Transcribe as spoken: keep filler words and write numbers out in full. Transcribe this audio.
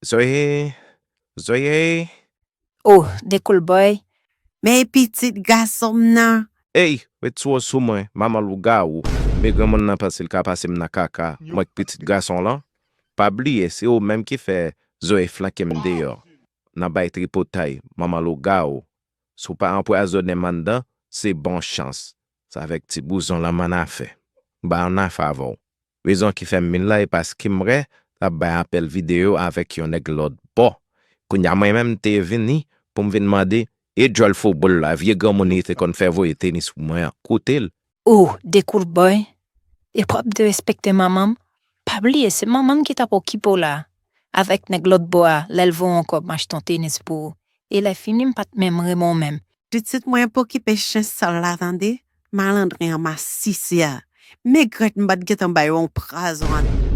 Zoe, Zoe. Oh, Dekoulbòy. Men pitit gason m nan. Ey, ret sou sou mwen, manman lougawou. Men granmoun nan panse l ka pase m nan kaka. Mwen k pitit gason lan. Pa bliye, se ou menm ki fè Zoe flanke m deyò. Nan bay tripotay, manman lougawou. Si w pa anpwazonnen m anndan, se bon chans. Sa avèk ti bouzon lan m annafè. M pa annafè avè w. Rezon ki fè m vin la e paske m wè l ap bay apèl videyo avèk yon nèg lòt bò. Kounye a mwen menm m te vini pou m vin mande e djòl fo boul la, vye granmoun li te konn fè voye tenis pou mwen an, koute l. Oh, Dekoulbòy. E pwòp derespekte manman m. Pa bliye, se manman m ki t ap okipe w la. Avèk nèg lòt bò a, lè l voye yon kòb m achte yon tenis pou ou. E lè fini, m pa t menm renmen w menm. Pitit mwen pa okipe chen sal la tande. Malandren an masisi a. Megrèt m pa t gentan bay yon prazon an.